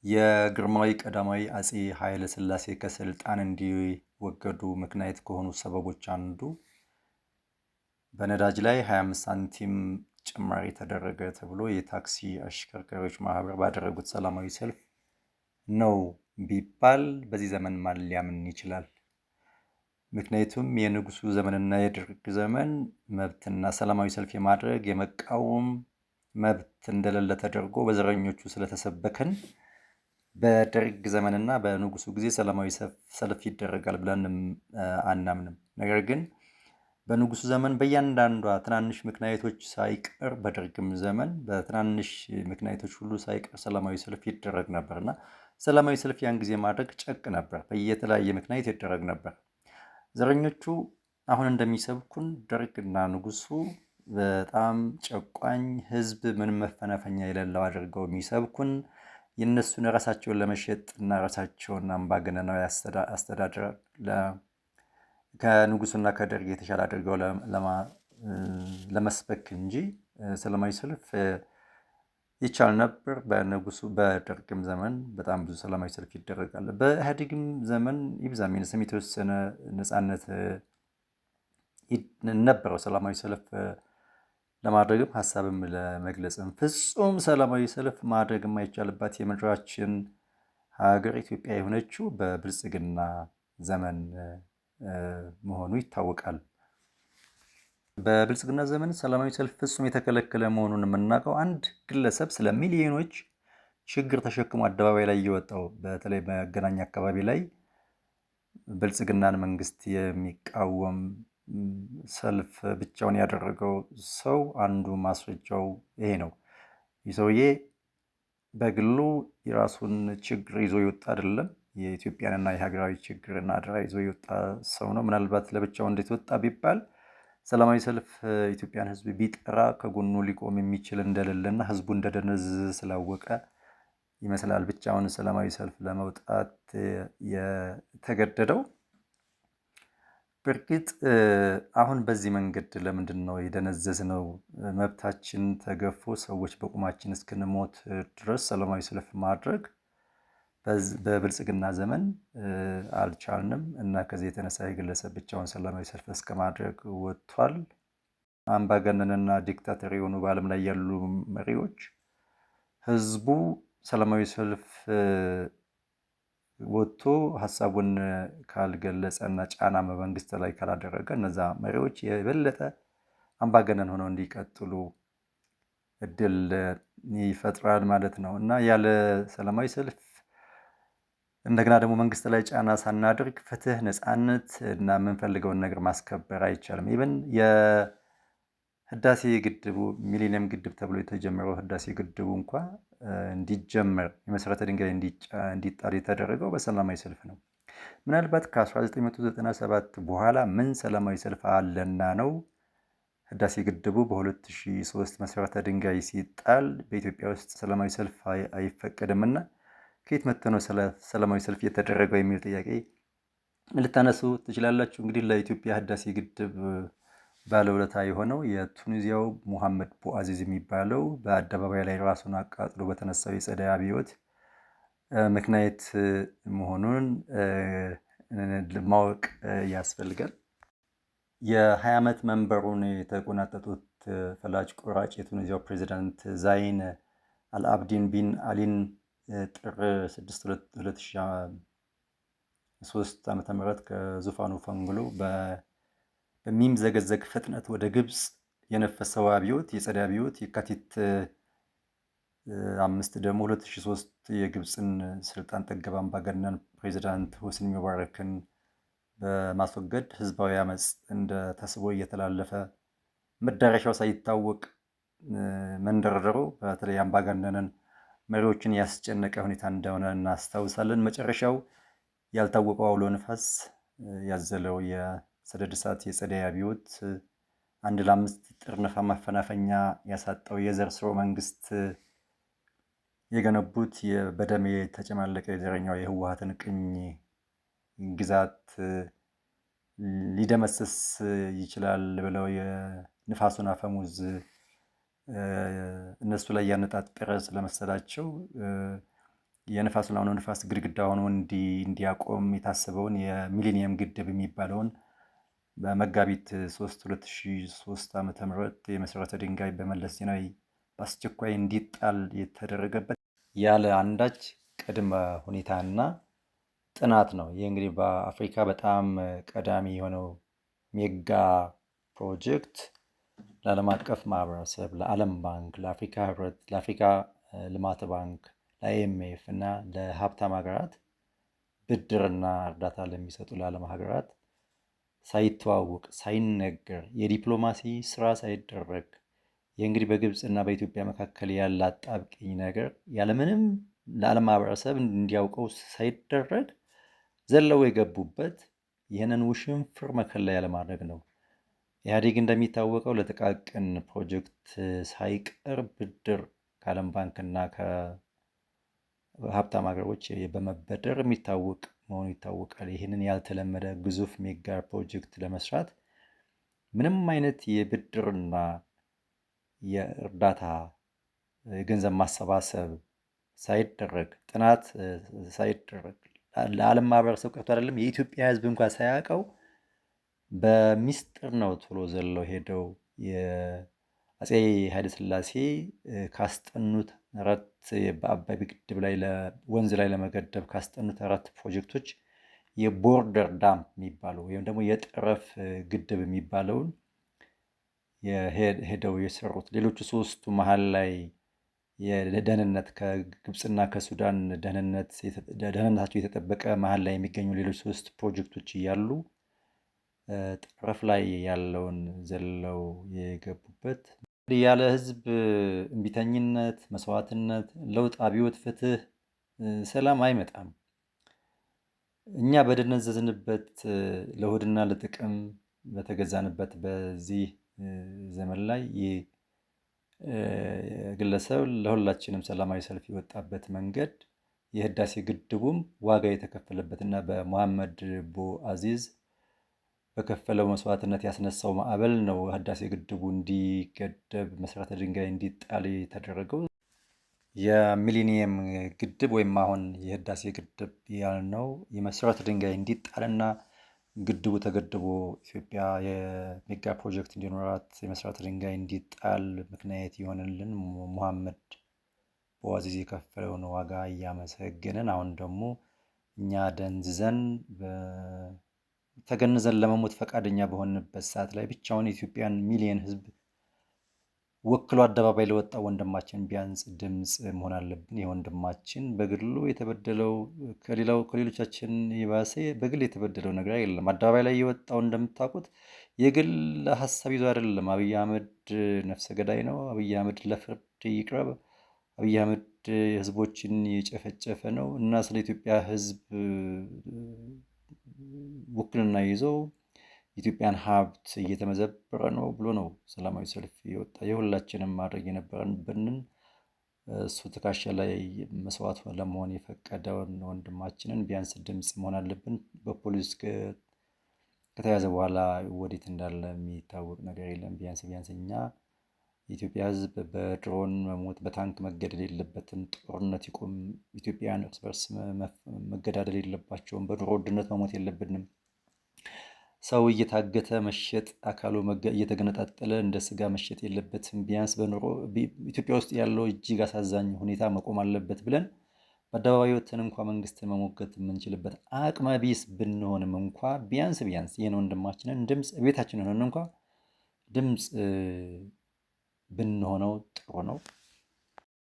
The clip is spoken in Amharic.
የግርማዊ ቀዳማዊ አፄ ኃይለ ሥላሴ ከስልጣን እንዲወገዱ ምክንያት ከሆኑ ሰበቦች አንዱ በነዳጅ ላይ 25 ሳንቲም ጭማሪ ተደረገ ተብሎ የታክሲ አሽከርካሪዎች ማህበር ባደረጉት ሰላማዊ ሰልፍ ነው ቢባል በዚህ ዘመን ማን ሊያምን ይችላል? ምክንያቱም የንጉሱ ዘመንና የደርግ ዘመን መብትና ሰላማዊ ሰልፍ የማድረግ የመቃወም መብት እንደሌለ ተደርጎ በዘረኞቹ ስለተሰበከን በደርግ ዘመንና በንጉሱ ጊዜ ሰላማዊ ሰልፍ ይደረጋል ብለንም አናምንም። ነገር ግን በንጉሱ ዘመን በእያንዳንዷ ትናንሽ ምክንያቶች ሳይቀር፣ በደርግም ዘመን በትናንሽ ምክንያቶች ሁሉ ሳይቀር ሰላማዊ ሰልፍ ይደረግ ነበር እና ሰላማዊ ሰልፍ ያን ጊዜ ማድረግ ጨቅ ነበር። በየተለያየ ምክንያት ይደረግ ነበር። ዘረኞቹ አሁን እንደሚሰብኩን ደርግና ንጉሱ በጣም ጨቋኝ፣ ህዝብ ምንም መፈናፈኛ የሌለው አድርገው የሚሰብኩን የእነሱን ራሳቸውን ለመሸጥ እና ራሳቸውን አምባገነናዊ አስተዳደር ከንጉሱና ከደርግ የተሻለ አድርገው ለመስበክ እንጂ ሰላማዊ ሰልፍ ይቻል ነበር። በንጉሱ በደርግም ዘመን በጣም ብዙ ሰላማዊ ሰልፍ ይደረጋል። በኢህአዴግም ዘመን ይብዛም ይነስም የተወሰነ ነፃነት ነበረው ሰላማዊ ሰልፍ ለማድረግም ሀሳብም ለመግለጽም። ፍጹም ሰላማዊ ሰልፍ ማድረግ የማይቻልባት የምድራችን ሀገር ኢትዮጵያ የሆነችው በብልጽግና ዘመን መሆኑ ይታወቃል። በብልጽግና ዘመን ሰላማዊ ሰልፍ ፍጹም የተከለከለ መሆኑን የምናውቀው አንድ ግለሰብ ስለ ሚሊዮኖች ችግር ተሸክሞ አደባባይ ላይ እየወጣው በተለይ መገናኛ አካባቢ ላይ ብልጽግናን መንግስት የሚቃወም ሰልፍ ብቻውን ያደረገው ሰው አንዱ ማስረጃው ይሄ ነው። ይህ ሰውዬ በግሉ የራሱን ችግር ይዞ የወጣ አይደለም። የኢትዮጵያንና የሀገራዊ ችግርና አደራ ይዞ የወጣ ሰው ነው። ምናልባት ለብቻው እንዴት ወጣ ቢባል ሰላማዊ ሰልፍ ኢትዮጵያን ሕዝብ ቢጠራ ከጎኑ ሊቆም የሚችል እንደሌለና ሕዝቡ እንደደነዘዘ ስላወቀ ይመስላል ብቻውን ሰላማዊ ሰልፍ ለመውጣት የተገደደው። በእርግጥ አሁን በዚህ መንገድ ለምንድን ነው የደነዘዝ ነው? መብታችን ተገፎ ሰዎች በቁማችን እስክንሞት ድረስ ሰላማዊ ሰልፍ ማድረግ በብልጽግና ዘመን አልቻልንም እና ከዚህ የተነሳ የግለሰብ ብቻውን ሰላማዊ ሰልፍ እስከ ማድረግ ወጥቷል። አምባገነንና ዲክታተር የሆኑ በዓለም ላይ ያሉ መሪዎች ህዝቡ ሰላማዊ ሰልፍ ወጥቶ ሀሳቡን ካልገለጸና ጫና በመንግስት ላይ ካላደረገ እነዛ መሪዎች የበለጠ አምባገነን ሆነው እንዲቀጥሉ እድል ይፈጥራል ማለት ነው እና ያለ ሰላማዊ ሰልፍ እንደገና ደግሞ መንግስት ላይ ጫና ሳናደርግ ፍትህ፣ ነፃነት እና የምንፈልገውን ነገር ማስከበር አይቻልም። Even የህዳሴ ግድቡ፣ ሚሊኒየም ግድብ ተብሎ የተጀመረው ህዳሴ ግድቡ እንኳ እንዲጀመር የመሰረተ ድንጋይ እንዲጣል የተደረገው በሰላማዊ ሰልፍ ነው። ምናልባት ከ1997 በኋላ ምን ሰላማዊ ሰልፍ አለና ነው ህዳሴ ግድቡ በ2003 መሰረተ ድንጋይ ሲጣል በኢትዮጵያ ውስጥ ሰላማዊ ሰልፍ አይፈቀድምና ከየት መጥቶ ነው ሰላማዊ ሰልፍ የተደረገው የሚል ጥያቄ ልታነሱ ትችላላችሁ። እንግዲህ ለኢትዮጵያ ህዳሴ ግድብ ባለውለታ የሆነው የቱኒዚያው ሙሐመድ ቡአዚዝ የሚባለው በአደባባይ ላይ ራሱን አቃጥሎ በተነሳው የጸደይ አብዮት ምክንያት መሆኑን ማወቅ ያስፈልጋል። የ20 ዓመት መንበሩን የተቆናጠጡት ፈላጭ ቆራጭ የቱኒዚያው ፕሬዚዳንት ዛይን አልአብዲን ቢን አሊን ጥር 6 2003 ዓ.ም ከዙፋኑ ፈንግሎ በሚምዘገዘግ ፍጥነት ወደ ግብፅ የነፈሰው አብዮት የጸደይ አብዮት የካቲት 5 ደግሞ 2003 የግብፅን ስልጣን ጠገብ አምባገነን ፕሬዚዳንት ሆስኒ ሙባረክን በማስወገድ ህዝባዊ አመፅ እንደ ተስቦ እየተላለፈ መዳረሻው ሳይታወቅ መንደርደሩ በተለይ አምባገነንን መሪዎችን ያስጨነቀ ሁኔታ እንደሆነ እናስታውሳለን። መጨረሻው ያልታወቀው አውሎ ንፋስ ያዘለው የሰደድ እሳት የጸደይ አብዮት 1 ለ5 ጥርነፋ ማፈናፈኛ ያሳጣው የዘር ስርወ መንግስት የገነቡት በደም የተጨማለቀ የዘረኛው የህወሓትን ቅኝ ግዛት ሊደመስስ ይችላል ብለው የንፋሱን አፈሙዝ እነሱ ላይ ያነጣጠረ ስለመሰላቸው የንፋሱን አውሎ ንፋስ ግድግዳ ሆኖ እንዲያቆም የታሰበውን የሚሊኒየም ግድብ የሚባለውን በመጋቢት 3 2003 ዓ.ም የመሰረተ ድንጋይ በመለስ ዜናዊ በአስቸኳይ እንዲጣል የተደረገበት ያለ አንዳች ቅድመ ሁኔታና ጥናት ነው። ይህ እንግዲህ በአፍሪካ በጣም ቀዳሚ የሆነው mega ፕሮጀክት ለዓለም አቀፍ ማህበረሰብ፣ ለዓለም ባንክ፣ ለአፍሪካ ህብረት፣ ለአፍሪካ ልማት ባንክ፣ ለአይኤምኤፍ እና ለሀብታም ሀገራት ብድርና እርዳታ ለሚሰጡ ለዓለም ሀገራት ሳይተዋወቅ፣ ሳይነገር፣ የዲፕሎማሲ ስራ ሳይደረግ፣ ይህ እንግዲህ በግብፅ እና በኢትዮጵያ መካከል ያለ አጣብቂኝ ነገር ያለምንም ለዓለም ማህበረሰብ እንዲያውቀው ሳይደረግ ዘለው የገቡበት ይህንን ውሽንፍር መከለያ ለማድረግ ነው። ኢህአዴግ እንደሚታወቀው ለጥቃቅን ፕሮጀክት ሳይቀር ብድር ከዓለም ባንክና ከሀብታም ሀገሮች በመበደር የሚታወቅ መሆኑ ይታወቃል። ይህንን ያልተለመደ ግዙፍ mega ፕሮጀክት ለመስራት ምንም አይነት የብድርና የእርዳታ የገንዘብ ማሰባሰብ ሳይደረግ፣ ጥናት ሳይደረግ፣ ለዓለም ማህበረሰብ ቀርቶ አይደለም የኢትዮጵያ ሕዝብ እንኳን ሳያውቀው በሚስጥር ነው ቶሎ ዘለው ሄደው የአፄ ኃይለሥላሴ ካስጠኑት አራት፣ በአባይ ግድብ ላይ ወንዝ ላይ ለመገደብ ካስጠኑት አራት ፕሮጀክቶች የ border dam የሚባለው ወይም ደግሞ የጠረፍ ግድብ የሚባለውን ሄደው የሰሩት። ሌሎቹ ሶስቱ መሀል ላይ የደህንነት ከግብፅና ከሱዳን ደህንነታቸው የተጠበቀ መሀል ላይ የሚገኙ ሌሎች ሶስት ፕሮጀክቶች እያሉ ጠረፍ ላይ ያለውን ዘለው የገቡበት። ያለ ህዝብ እምቢተኝነት፣ መስዋዕትነት፣ ለውጥ፣ አብዮት፣ ፍትህ፣ ሰላም አይመጣም። እኛ በደነዘዝንበት፣ ለሆድና ለጥቅም በተገዛንበት በዚህ ዘመን ላይ ይህ ግለሰብ ለሁላችንም ሰላማዊ ሰልፍ የወጣበት መንገድ፣ የህዳሴ ግድቡም ዋጋ የተከፈለበትና በሙሐመድ ቡአዚዝ በከፈለው መስዋዕትነት ያስነሳው ማዕበል ነው ህዳሴ ግድቡ እንዲገደብ መሰረተ ድንጋይ እንዲጣል የተደረገው። የሚሊኒየም ግድብ ወይም አሁን የህዳሴ ግድብ ያልነው የመሰረተ ድንጋይ እንዲጣልና ግድቡ ተገድቦ ኢትዮጵያ የ mega ፕሮጀክት እንዲኖራት የመሰረተ ድንጋይ እንዲጣል ምክንያት የሆነልን ሙሐመድ ቡአዚዝ የከፈለውን ዋጋ እያመሰገንን፣ አሁን ደግሞ እኛ ደንዝዘን ተገንዘን ለመሞት ፈቃደኛ በሆንበት ሰዓት ላይ ብቻውን የኢትዮጵያን ሚሊየን ህዝብ ወክሎ አደባባይ ለወጣው ወንድማችን ቢያንስ ድምፅ መሆን አለብን። ይህ ወንድማችን በግሉ የተበደለው ከሌላው ከሌሎቻችን የባሰ በግል የተበደለው ነገር የለም። አደባባይ ላይ የወጣው እንደምታውቁት የግል ሀሳብ ይዞ አይደለም። አብይ አህመድ ነፍሰ ገዳይ ነው፣ አብይ አህመድ ለፍርድ ይቅረብ፣ አብይ አህመድ ህዝቦችን የጨፈጨፈ ነው እና ስለ ኢትዮጵያ ህዝብ ውክልና ይዘው የኢትዮጵያን ሀብት እየተመዘበረ ነው ብሎ ነው ሰላማዊ ሰልፍ የወጣ። የሁላችንም ማድረግ የነበረብንን እሱ ትከሻ ላይ መስዋዕት ለመሆን የፈቀደውን ወንድማችንን ቢያንስ ድምፅ መሆን አለብን። በፖሊስ ከተያዘ በኋላ ወዴት እንዳለ የሚታወቅ ነገር የለም። ቢያንስ ቢያንስ እኛ የኢትዮጵያ ሕዝብ በድሮን መሞት፣ በታንክ መገደል የለበትም። ጦርነት ይቁም። ኢትዮጵያውያን እርስ በርስ መገዳደል የለባቸውም። በኑሮ ውድነት መሞት የለብንም። ሰው እየታገተ መሸጥ፣ አካሉ እየተገነጣጠለ እንደ ስጋ መሸጥ የለበትም። ቢያንስ በኑሮ ኢትዮጵያ ውስጥ ያለው እጅግ አሳዛኝ ሁኔታ መቆም አለበት ብለን በአደባባይ ወጥተን እንኳ መንግስትን መሞገት የምንችልበት አቅመ ቢስ ብንሆንም እንኳ ቢያንስ ቢያንስ ይህን ወንድማችንን ድምፅ ቤታችን ሆነን እንኳ ድምፅ ብንሆነው ጥሩ ነው።